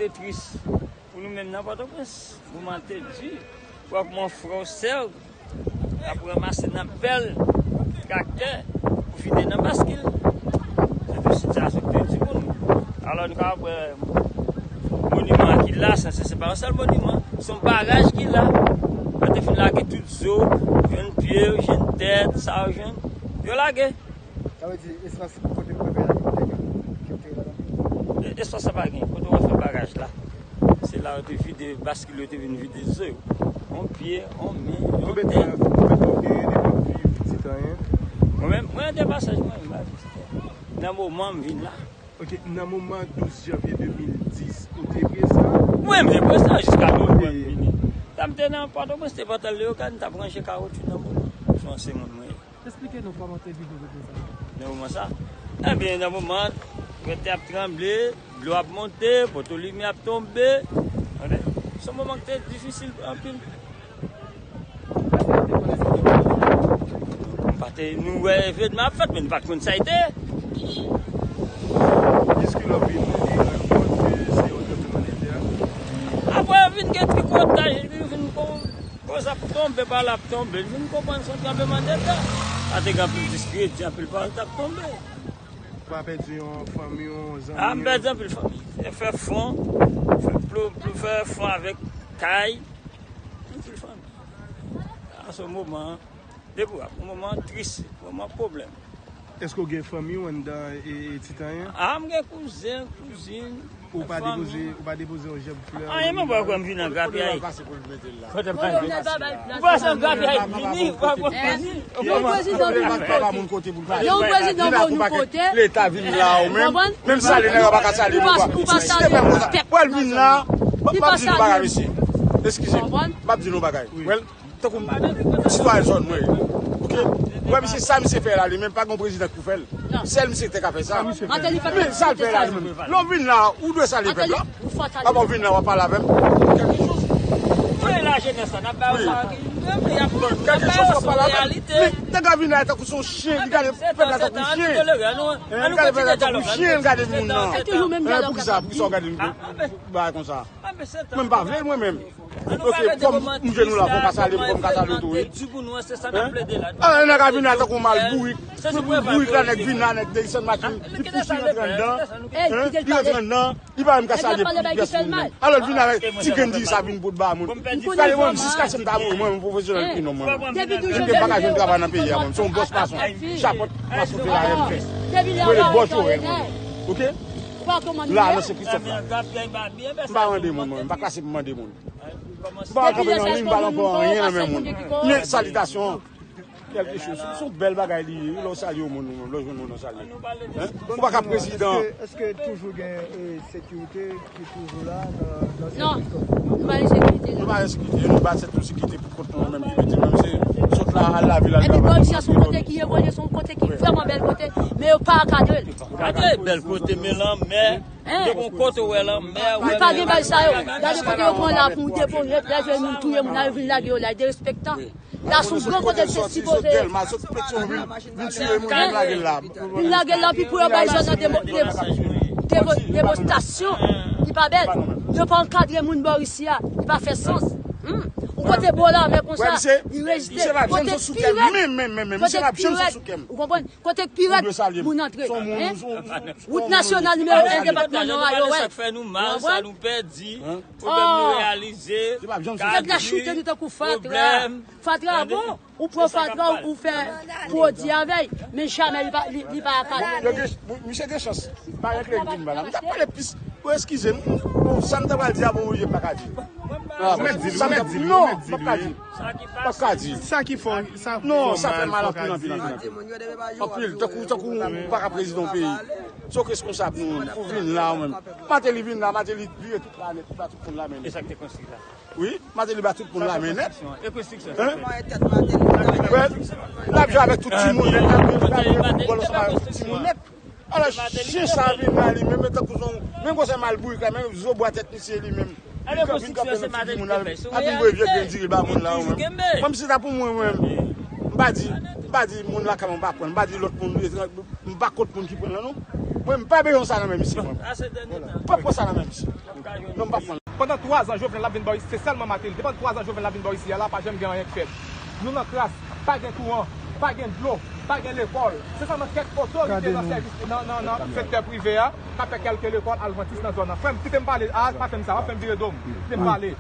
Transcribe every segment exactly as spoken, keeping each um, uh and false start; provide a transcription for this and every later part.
Se tris pou nou menm nan Pòtoprens. Moman te di, w ap wè yon frè w, sè w ap ranmase nan pèl traktè pou vide nan baskil. Se te sitiyasyon ki te di pou nou. Alò, nou kapab wè moniman an ki la, sa se, se pa yon sèl moniman, se yon baraj ki la. Yo te fin lage tout zo, jwenn pye, jwenn tèt, sa yo jwenn, yo lage. Sa vle di, espas kote nou pral fè la, ki kote, ki kote ladan? E, espas la pa gen. Kote w ap fè baraj la, se la yo te vide, baskil yo te vin vide zo yo. On pye, on men, on tèt. Konbyen tan, konbyen tan w gen depi w ap viv Ti Tanyen? Mwen menm, mwen de pasaj, mwen menm, m pa vin Ti Tanyen. Nan moman m vin la. Ok, nan moman douz janvye de mil dis, ou te prezan? Wi, m te prezan jiska lè mwen vini. Lè m te nan Pòtoprens, te pantan Leyogàn, m t ap ranje kawotchou nan moman. Se yon ansyen moun mwen ye. Esplike nou kòman w te viv nan moman sa. Nan moman sa? Ebyen, nan moman, tè ap tranble, dlo ap monte, poto limyè ap tonbe. Tande? Se yon moman ki te difisil anpil. M pa te, nou wè evènman ap fèt, men nou pa t konn sa l te ye. Jiske lè w vin rann kont ke se yon tranblemanntè? Apre, vin gen tripotaj, epi vin kon, koz ap tonbe, pale ap tonbe. Vin konprann se yon tranblemanntè. Pa te gen anpil diskredi, anpil pawòl t ap tonbe. Ou pa pèdi yon fanmi, yon zanmi? A, m pèdi anpil fanmi. Fè fon, fè plou, plou, fè fon avèk kay. Anpil fanmi. A, se yon moman deplorab, yon moman tris, yon moman pwoblèm. Èske w gen fanmi w anndan, e, e, Ti Tanyen? A, m gen kouzen, kouzin, fanmi. Ou pa depoze, ou pa depoze yon jèb flè? Anyen, men, bò, kwè m vin an grapyay. Kote m pase pou l mete l la? Kote m pase? Ou pase an grapyay, vini, ou pa pran vini. Yon prezidan vin nou kote. Yon prezidan vin nou kote. Leta vin la, ou menm. Menm salye nèg la pa ka salye nou. Ou pa, ou pa salye. Wè l vin la. M ap di nou bagay, mesye. Eskize m. M ap di nou bagay. Wè l, tankou m, sitwayen zòn mwen ye. Oke? Wè, misye, sa misye fè la, li menm pa gen yon prezidan ki pou fè l. Sèl misye ki te ka fè sa. Men sa l fè la, li menm. Lè w vin la, ou dwe salye pèp la. Apa w vin la, w ap pale avè m? Kèlke choz. Mwen la jenès la, n ap ba yo sa ki, y ap, y ap ba yo sou reyalite. Men nèg la vin la, tankou se yon chen, li gade pèp la tankou chen. Li gade pèp la tankou chen, li gade moun nan. Poukisa, poukisa w gade bagay konsa? Mwen m pa vle l mwen menm. Oke, kòm m jwenn ou la, fò m ka salye, fò m ka salye tou, wi. Ala, nèg a vin la tankou mal bourik. Bourik la, nèg vin la, nèg desann machin, li pouse rantre anndan. Li rantre anndan, li pa menm ka salye pyès moun menm. Alò, l vin avèk ti grenn diri sa vin pot ba moun. Gade mwen, jiskaske m ta mouri, mwen, mwen pwofesyonèl pi non mwen. Mwen pa ka jwenn travay nan peyi a, mwen. Se yon bòs mason. Chapant mason, felayè m fè. Mwen le bòs Jorèl mwen. Oke? La, nan Sen Kristòf la. M pa mande moun, mwen. M pa klase pou mande moun. M pa kanpe nan liy, m pa pran anyen nan men moun. Men salitasyon, kèlke choz. Se yon bèl bagay li ye, wi, lè w salye yon moun, ou menm, lè w jwenn moun, ou salye. Ou pa ka prezidan. Èske, èske toujou gen, e, sekirite ki toujou la nan, nan Sen Kristòf? Non, nou pa gen sekirite la. Nou pa gen sekirite, nou ba sèt nou sekirite pou kont nou menm ki mete menm se sot la al lavil al travay. Epi Pòtoprens se yon kote ki evolye, se yon kote ki vrèman bèl kote, men yo pa ankadre l. Gade bèl kote, men lanmè. Depi yon kote w wè lanmè, w wè. Li pa gen bagay sa yo. Gade kote yo pran la pou depo, lè jwenn moun touye moun, al vin lage yo la, derespektan. La se yon gran kote l te sipoze. Vin tire moun, vin lage l la. Vin lage l la, pi pou yo bay zòn nan demo-, demo-, demo-, demonstasyon ki pa bèl. Yo pa ankadre moun bò isi a, li pa fè sans. Yon kote bò lanmè konsa, li rejte. Kote pi rèd, kote pi rèd. Ou konprann? Kote k pi rèd, moun antre. Wout nasyonal nimewo en, depatman Nò a, yo wè. Fè nou mal, sa nou pèdi, pwoblèm nou reyalize, nèg la choute nou tankou fatra. Fatra, bon, ou pran fatra, ou fè pwodui avè l, men jamè li pa, li, li pa ankadre. Misye gen chans. Pa gen klè vin ba la. M t ap pale plis. Bon, eskize m. Bon, sa m ta pral di a, bon, oblije m pa ka di. Ou mèt di l, ou mèt di l, ou mèt di l, wi. M p ap ka di. M p ap ka di. Sa ki fè w, sa fè w mal, sa fè w mal anpil, anpil, anpil, anpil. Anpil, tankou, tankou ou pa ka prezidan yon peyi. Se w k reskonsab nou, ou vin la ou menm. Martelly vin la, Martelly vire tout la nèt, li ba tout moun la men nèt. E sa k te konstwi la? Wi, Martelly ba tout moun la men nèt. E konstriksyon. Hein? L ap jwe avèk tout timoun nèt, l ap jwe foutbòl ansanm avèk tout timoun nèt. Alò, chen sa vin la li menm, men tankou se yon, menm konsa mal bourik la, menm zo bwa tèt misye li menm. Vin kanpe nan ti timoun la, ap vin voye vye grenn diri ba moun la, ou menm. Mwen, si se ta pou mwen, mwen, m pa di, m pa di moun lakay mwen pa pran, m pa di lòt moun, m pa kont moun ki pran l, non. Mwen, m pa bezwen sa nan men misye, mwen. M pa pran sa nan men misye. Non, m p ap pran. Pandan twa zan Jovenel ap vin bò isi, se sèlman Martelly. Depi pandan twa zan Jovenel ap vin bò isi a la, pa janm gen anyen k fèt. Nou nan kras, pa gen kouran, pa gen dlo, pa gen lekòl. Se sèlman kèk otorite nan sèvis, nan, nan, nan sektè prive a k ap fè kèlke lekòl advantis nan zòn nan. Frè m, kite m pale. A, pa fè m sa, w ap fè m vire do m. Kite m pale.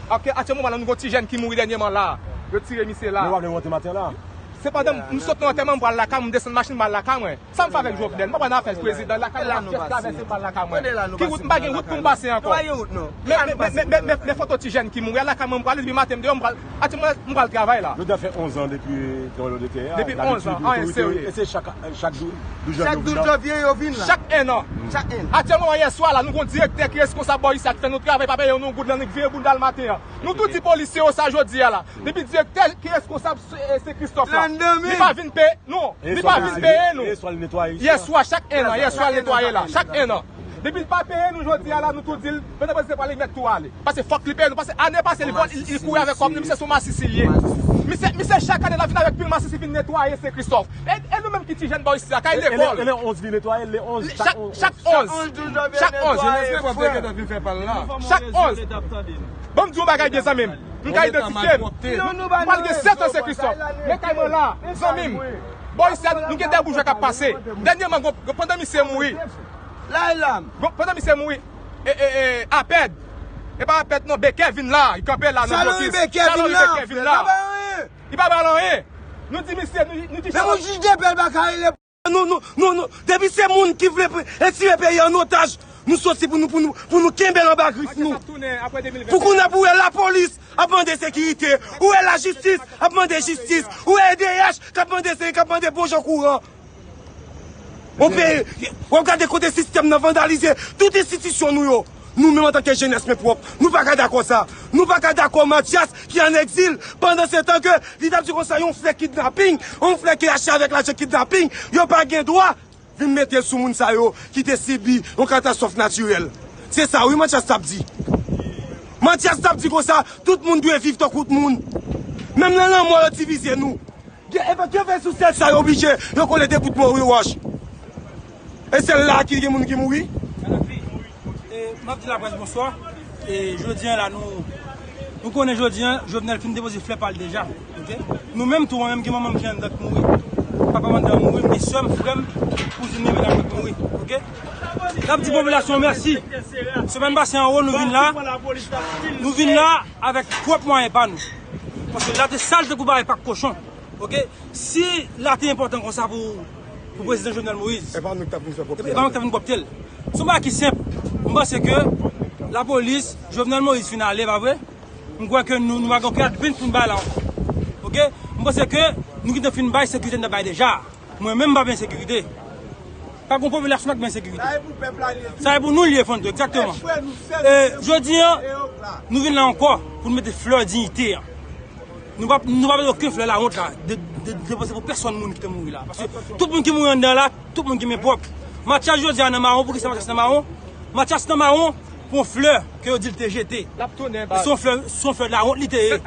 Ok, aktyèl moman la, nou gon ti jèn ki mouri dènyèman la. Yo tire misye la. Nou pa vle monte maten la. Sepandan, m sot nan antèman, m pral lakay mwen, m desann machin, m pral lakay mwen. Sa m fè avèk Jovenel? M pa pral nan afè prezidan, lakay mwen, m ap jis travèse, m pral lakay mwen. Ki wout? M pa gen wout pou m pase ankò. Men, men, men, men, men, men foto ti jèn ki mouri a, lakay mwen, m pral, depi maten, m deyò, m pral, atè mwen, m pral travay la. Jovenel fè onz an depi tranblemanntè a. Depi onz an, anyen serye. E se chak, chak jou, douz janvye yo vin la. Chak en an. Chak en an. Aktyèlman, yè swa la, nou gon direktè ki reskonsab bò isi a, ki fè nou travay, pa peye nou goud, l annik vire bounda l maten an. Nou tou di polisye yo sa jodi a la. Depi direktè ki reskonsab se, se Christophe la. Li pa vin peye, non. Li pa vin peye nou. Yè swa, chak en an, yè swa l netwaye la, chak en an. Depi l pa peye nou jodi a la, nou tou di l, pandan prezidan pral, li mèt tou ale. Paske fòk li peye nou. Paske ane pase, li, li, li kouri avèk kòb li, misye se yon masisi li ye. Misye, misye chak ane, l ap vin avèk pil masisi vin netwaye se Christophe. E, e nou menm ki ti jèn bò isi a, k al lekòl. E le onz li netwaye, le onz, chak onz. Chak onz. Chak onz. Ban m di yon bagay byen, zanmi m. M ka idantifye m. M pral gen sèt an se Christophe. Men kay mwen la, zanmi m. Bò isi a, nou gen de boujwa k ap pase. Dènyèman, gon, gon, pandan misye mouri. Gon, pandan misye mouri, e, e, e, Apèd. E pa Apèd non, Bekè vin la. Li kanpe la nan blokis. Salori Bekè vin la. Li pa ba l anyen. Nou di misye, nou, nou di Salori. Nou, nou, nou, nou, depi se moun ki vle pre- retire peyi an otaj, nou soti pou nou, pou nou, pou nou kenbe l anba grif nou. Pou kounye a pou wè lapolis ap mande sekirite, ou wè lajistis ap mande jistis, ou wè E D H k ap mande se, k ap mande bon jan kouran. Ou pe, w ap gade kote sistèm nan vandalize tout enstitisyon nou yo. Nou menm antanke jenès men pwòp, nou pa ka dakò sa. Nou pa ka dakò Mathias ki an egzil, pandan se tan ke li t ap di konsa yon flè kidnaping, yon flè ki achte avèk lajan kidnaping, yo pa gen dwa vin mete l sou moun sa yo ki te sibi yon katastwòf natirèl. Se sa wi Mathias t ap di. Mathias t ap di konsa, tout moun dwe viv tankou tout moun. Menm nan lanmò yo divize nou. Gen, e pa gen ven sou sèt sa yo oblije, yo kole de bout mori wòch. E sèl la ki gen moun ki mouri. E, m ap di laprès bonswa. E, jodi a la, nou, nou konnen jodi a, Jovenel fin depoze flè pa l deja. Ok? Nou menm tou, mwen menm gen manman m ki anndan k mouri. Papa m anndan mouri, m gen sè m, frè m, kouzin m, menaj mwen k mouri. Ok? N ap di popilasyon an mèsi. Semèn pase anwo, nou vin la. Nou vin la avèk pwòp mwayen pa nou. Paske la te sal tankou bagay pak kochon. Ok? Si la te enpòtan konsa pou, pou prezidan Jovenel Moïse, e pa nou ki t ap vin fè pwòpte, e pa nou ki t ap vin pwòpte l. Se yon bagay ki senp. M panse ke lapolis, Jovenel Moïse fin ale, pa vre? M kwè ke nou, nou pa gen okenn advance pou n bay la ankò. Ok? M panse ke nou gentan fin bay sekirite n t ap bay deja. Mwen menm, m pa gen sekirite. Pa gen popilasyon k gen sekirite. Sa e pou nou l ye, Fanto, egzakteman. E jodi a, nou vin la ankò pou n mete flè diyite a. Nou pa, nou pa mete okenn flè lawont la, de, de, depoze pou pèsonn moun ki te mouri la. Paske tout moun ki mouri anndan la, tout moun ki men pwòp. Mathias jodi a nan mawon, poukisa Mathias nan mawon? Mathias nan mawon pou yon flè ke yo di l te jete. E se yon flè, se yon flè lawont li te ye.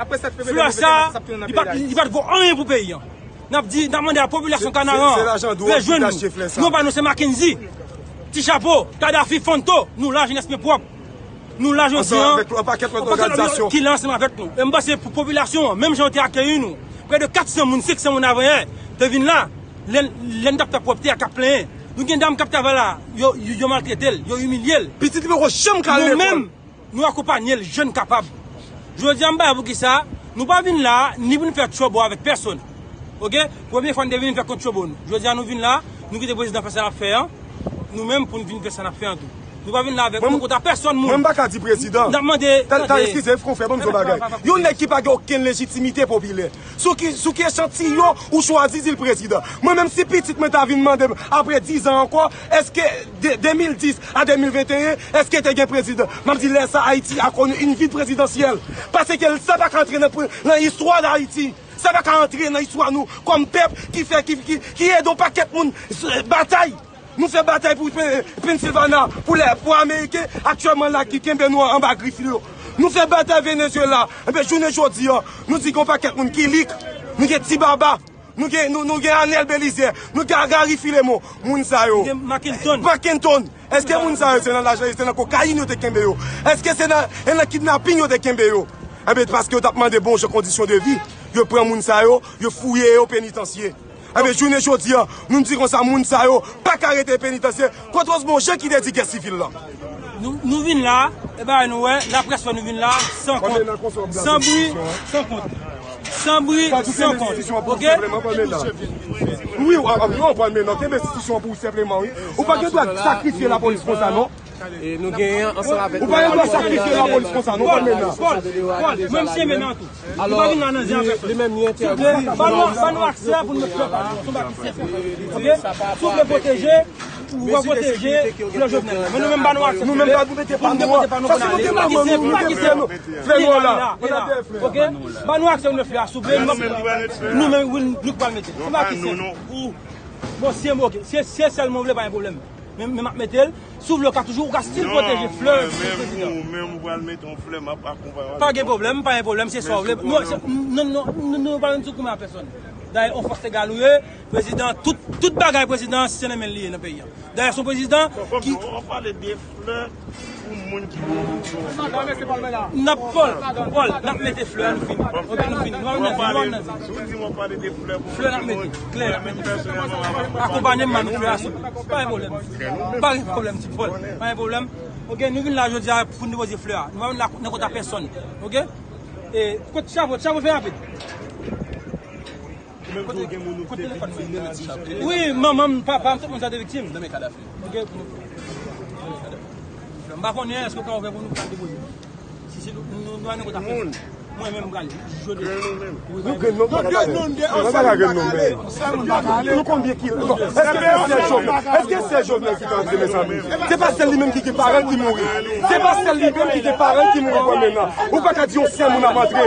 Flè sa, li pa t, li pa t vo anyen pou peyi a. N ap di, n ap mande a popilasyon Kanaran an vle jwenn nou. Non pa nou se Mackenzie, Ti Chapo, Kadafi, Fanto, nou la, jenès men pwòp. Nou la jodi a, yon pakèt lòt òganizasyon ki la ansanm avèk nou. E m panse pou popilasyon an, menm jan yo te akeyi nou, prè de kat san moun, senk san moun avanyè te vin la, lè, lè n t ap fè pwòpte a, k ap plenyen. Nou gen dam k ap travay la, yo, yo, yo maltrete l, yo imilye l. Pitit li poko janm ka al lekòl. Nou menm, nou akonpanye l jan n kapab. Jodi a, m pa wè poukisa nou pa vin la ni pou n fè tchòbo avèk pèsonn. Ok? Premye fwa n te vin, n fè kont tchòbo nou. Jodi a, nou vin la, nou kite prezidan fè sa l ap fè an. Nou menm, pou n vin fè sa n ap fè an tou. Nou pa vin la avèk nou kont a pèsonn moun. Mwen, m pa ka di prezidan. N ap mande, tande. Eskize, konfrè, ban m di yon bagay. Yon nèg ki pa gen okenn lejitimite popilè. Sou ki, sou ki echantiyon ou chwazi di l prezidan? Mwen menm, si pitit mwen ta vin mande m apre diz an ankò, èske de, de mil dis a de mil venteyen, èske te gen prezidan? M ap di lè sa, Ayiti a koni yon vid prezidansyèl. Paske sa pa ka antre nan pre-, nan istwa d Ayiti. Sa pa ka antre nan istwa nou kòm pèp ki fè, ki, ki, ki ede yon pakèt moun s-, batay. Nou fè batay pou Pe-, Pennsylvania, pou lè, pou Ameriken aktyèlman la ki kenbe nou anba grif yo. Nou fè batay Venezuela. Enben, jounen jodi a, nou di gen yon pakèt moun ki lik, nou gen ti baba. Nou gen, nou, nou gen Anèl Belizè, nou gen Gary Filemon. Moun sa yo. Nou gen Mackenton. Mackenton. Èske moun sa yo se nan lajan, se nan kokayin yo te kenbe yo? Èske se nan, e nan kidnaping yo te kenbe yo? Enben, paske yo t ap mande bon jan kondisyon de vi, yo pran moun sa yo, yo fouye yo penitansye. Enben, jounen jodi a, nou di konsa, moun sa yo pa ka rete penitansye. Kote Osmond Jean ki te di gè sivil la? Nou, nou vin la, e bagay nou wè, laprès fè nou vin la, san kont, san bri, san kont. San bri, san kont. Ok? Wi, w ap, non, Paul Menard, kenbe enstitisyon pou ou senpleman, wi. Ou pa gen dwa sakrifye lapolis konsa, non. E nou genyen ansanm avèk Ou pa gen dwa sakrifye lapolis konsa, non, Paul Menard. Paul, Paul, mwen, m se Menard tou. Li pa vin la nan zen avèk li menm, li entèdi. Souple, ban nou, ban nou aksè pou nou fè pale. Se yon bagay ki senp. Ok? Si w vle pwoteje, ou va pwoteje Flè Jovenel la. Men nou menm, ban nou aksè. Nou menm, pa nou mete pa nou an. Sa se kote manman nou, nou te fè nou. Frè nou la. Ok? Ban nou aksè pou nou fè a, souple. Nou menm, wi, nou k pral mete. Se pa ki senp. Bon, si, ok, si, si sèlman w vle, pa gen pwoblèm. Men, men m ap mete l. Si w vle, w ka toujou, ou ka still pwoteje Flè pou prezidan. Non, mwen menm, ou menm, ou pral mete yon flè, m ap akonpanye w. Pa gen pwoblèm, pa gen pwoblèm, se sa w vle. Non, se, non, non, nou, nou pa menm sou koumen a pèsòn. Dayè, yon fòs legal ou ye, prezidan, tout, tout bagay prezidan, se nan men l li ye nan peyi a. Dayè, se yon prezidan ki. Fò w pale de flè pou moun ki pou. N ap, Paul, Paul, n ap mete flè a, nou fini. Ok, nou fini. Nou al nan zen, nou al nan zen. Flè n ap mete, klè. Akonpanye m ban nou flè a, souple. Pa gen pwoblèm. Pa gen pwoblèm, ti Paul. Pa gen pwoblèm. Ok, nou vin la jodi a pou n depoze flè a. Nou pa vin la nan kont a pèsòn. Ok? E, kot chapo, chapo fè rapid. Kote, kote telefòn mwen? Wi, manman m, papa m, tout moun sa te viktim. Ok, pou nou. M pa konnen èske w ka ouvè pou nou ka depoze. Si se nou, nou, nou, nou, nou, nou, Mwen menm, m prale. Jodi. Nou grenn, nou pa ka grenn. Nou pa ka grenn, nou, men. Nou konbyen ki? Èske se sèl Jovenel? Èske se sèl Jovenel ki ka antre, mezanmi? Se pa sèl li menm ki gen paran ki mouri. Se pa sèl li menm ki gen paran ki mouri, Paul Menard. Ou pa ka di yon sèl moun ap antre.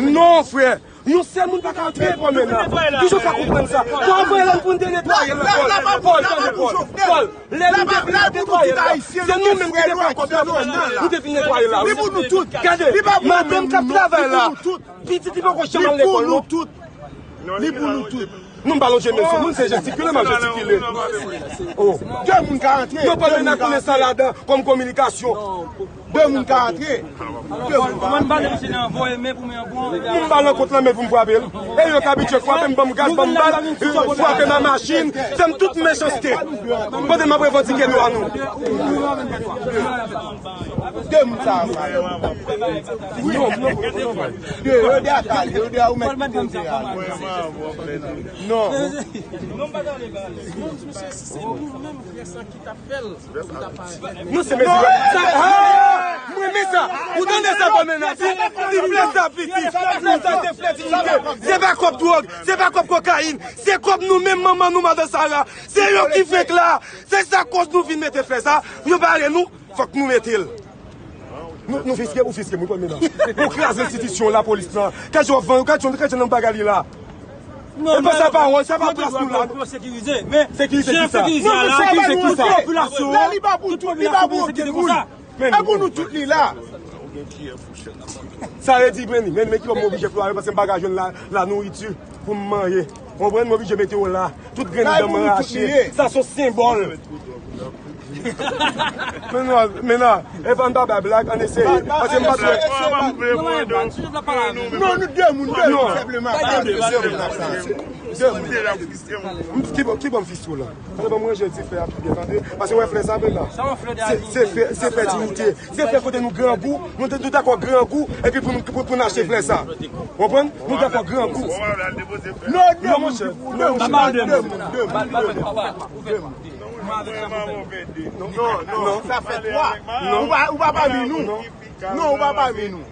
Non, frè. Yon sèl moun pa ka antre, Paul Menard. Kijan w ka konprann sa? Paul, Paul, lè n pou n te netwaye l, Paul. Paul, tande, Paul. Paul, lè nou te vin netwaye l la, se nou menm ki te pran kòb la, nou te vin netwaye l la, wi. Gade, madanm k ap travay la, pitit li poko janm al lekòl, non. Li pou nou tout. Nou m pa lonje men sou moun, se jestikile m ap jestikile. Oh. De moun ka antre. Yo pa menm konnen sa ladan kòm kominikasyon. De moun ka antre. De moun ka antre. Mwen m pa nan kont la men pou m frape l. E yo k abitye frape m, ban m gaz, ban m bal, frape m a machin, fè m tout mechanste. Pandan m ap revandike dwa nou. De moun sa a. Yo, yo, yo, yo, yo, yo, yo, yo, yo, yo, yo, yo, Non. Non, m pa tande, non, misye, si se nou menm, frè, sa ki t ap fè l, nou t ap pa. Non, se mezi. Sa, ah! M renmen sa. Ou tande sa, Paul Menard? Di, di flè sa, piti. Flè sa, se flè diyite. Se pa kòb dwòg, se pa kòb kokayin. Se kòb nou menm, manman nou, madan Sara. Se yo ki fenk la. Se sa koz nou vin mete flè sa. Yo bare nou. Fòk nou mete l. Nou, nou fiske, ou fiske, mwen konn menaj. Ou kraze enstitisyon lapolis lan. Kèk jou w ap vann, kèk jou, kèk jou nan bagay li la. E pa sa pawòl, sa pa plas nou la. Sekirize, men sekirize ki sa? Non, men sekirize ki sa? Popilasyon an, tout popilasyon pou sekirize konsa. E pou nou tout li la. Sa vle di, men, men, men ki fè m oblije flore paske m pa ka jwenn la, la nouriti pou m manje. Konprann, m oblije mete yo la. Tout grenn dan m rache. Sa se yon senbòl. Men non, men non, e pa n pa bay blag, ann eseye. Paske m pa t wè. Non, nou de moun, de moun, senpleman. De moun. Ki bò, ki bò m fistwo la? Tande, ban m ranje dife a pi byen, tande. Paske wè flè sa, men la. Se, se fè, se fè diyite. Se fè kote nou grangou, nou te, nou dakò grangou, epi pou nou, pou, pou n achte flè sa. Konprann? Nou dakò grangou. Non, non, monchè. Non, monchè. Non, non, sa fè twa. Ou pa, ou pa pami nou. Non, ou pa pami nou.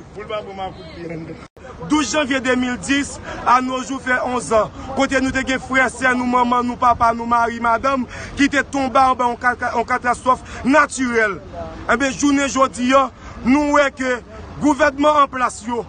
Douz janvye de mil dis, a no jou fè onz an, kote nou te gen frè, sè nou, manman nou, papa nou, mari, madanm, ki te tonbe anba yon ka-, yon katastwòf natirèl. Enben, jounen jodi a, nou wè ke gouvènman an plas yo,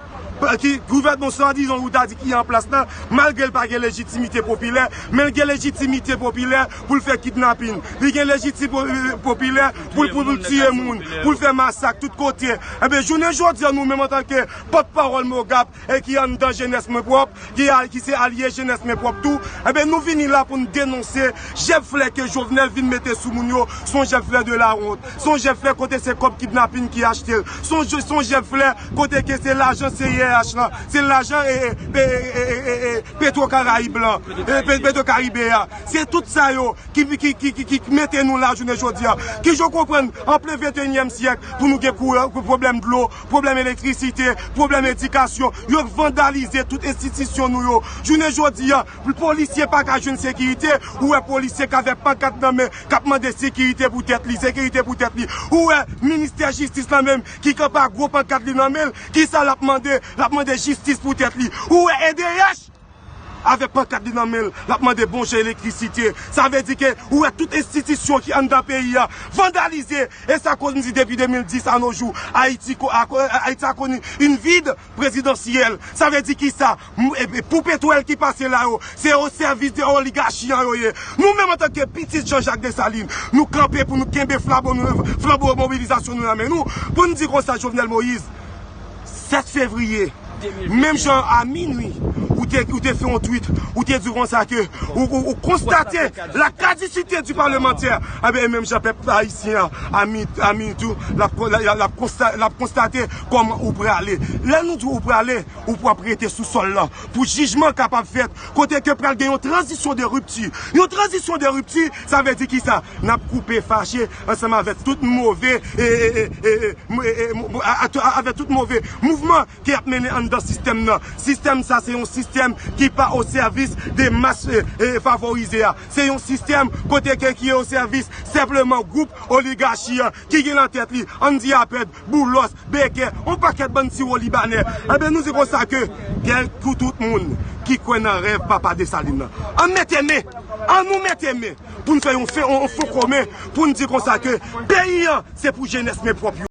ki gouvènman swadizan ou ta di ki an plas la, malgre l pa gen lejitimite popilè, men l gen lejitimite popilè pou l fè kidnapin. Li gen lejitimite popilè pou l, pou l tiye moun, pou l fè masak tout kote. Enben, jounen jodi a, nou menm antanke pòtpawòl MOGAP, e ki anndan Jenès Mwen Pwòp, ki a, ki se alye Jenès Mwen Pwòp tou, enben, nou vini la pou n denonse jèb flè ke Jovenel vin mete sou moun yo, se yon jèb flè de lawont, se yon jèb flè kote se kòb kidnapin ki achte l, se yon jè-, se yon jèb flè kote ke se lajan C E H lan, se lajan, e, e, Petwo Karayib lan, e, Pe-, Petwo Karibe a. Se tout sa yo ki, ki, ki, ki, ki mete nou la jounen jodi a. Ki jan w konprann, an plen venteyinyèm syèk, pou nou gen kouran, pwoblèm dlo, pwoblèm elektrisite, pwoblèm edikasyon, yo vandalize tout enstitisyon nou yo. Jounen jodi a, polisye pa ka jwenn sekirite, ou wè polisye k avèk pankat nan men, k ap mande sekirite pou tèt li, sekirite pou tèt li. Ou wè ministè jistis lan menm ki kanpe ak gwo pankat li nan men l, kisa l ap mande? L ap mande jistis pou tèt li. Ou wè E D H avèk pankat li nan men l, l ap mande bon jan elektrisite. Sa vle di ke ou wè tout enstitisyon ki anndan peyi a vandalize. E sa koz m di depi de mil dis a nos jours, Ayiti ko-, a ko-, Ayiti a connu une vide présidentielle. Sa vle di kisa? M-, e, e, pou petwòl ki pase la yo, se o sèvis de oligachi an yo ye. Nou menm antanke pitit Jean Jacques Dessalines, nou kanpe pou nou kenbe flanbo nou, flanbo mobilizasyon nou nan men nou, pou n di konsa Jovenel Moïse, sèt fevriye, menm jan a minui, ou te, ou te fè yon tweet, ou te di konsa ke ou, ou, ou konstate la caducité du parlementaire. Enben, menm jan pèp ayisyen an, a mi-, a minui tou, l ap, l ap, l ap konsta-, l ap konstate kòman ou prale. Lè nou di ou prale, ou pral rete sou sòl la pou jijman kapab fèt, kote ke pral gen yon tranzisyon de ripti. Yon tranzisyon de ripti, sa vle di kisa? N ap koupe fache ansanm avèk tout move, e, e, e, e, e, m-, e, e, m-, a, a, a, avèk tout move mouvman ke y ap mennen anndan sistèm nan. Sistèm sa se yon sistèm ki pa o sèvis de mas, e, e, favorize a. Se yon sistèm kote ke ki o sèvis senpleman gwoup oligachi an ki gen nan tèt li, Andy Apèd, Boulos, Becker, yon pakèt bann siwo libanè. Enben, nou di konsa ke, kèlke tout moun ki kwè nan rèv Papa Desalin nan, ann mete men, ann nou mete men pou n fè yon fen, yon fon komen, pou n di konsa ke peyi an, se pou jenès men pwòp yo.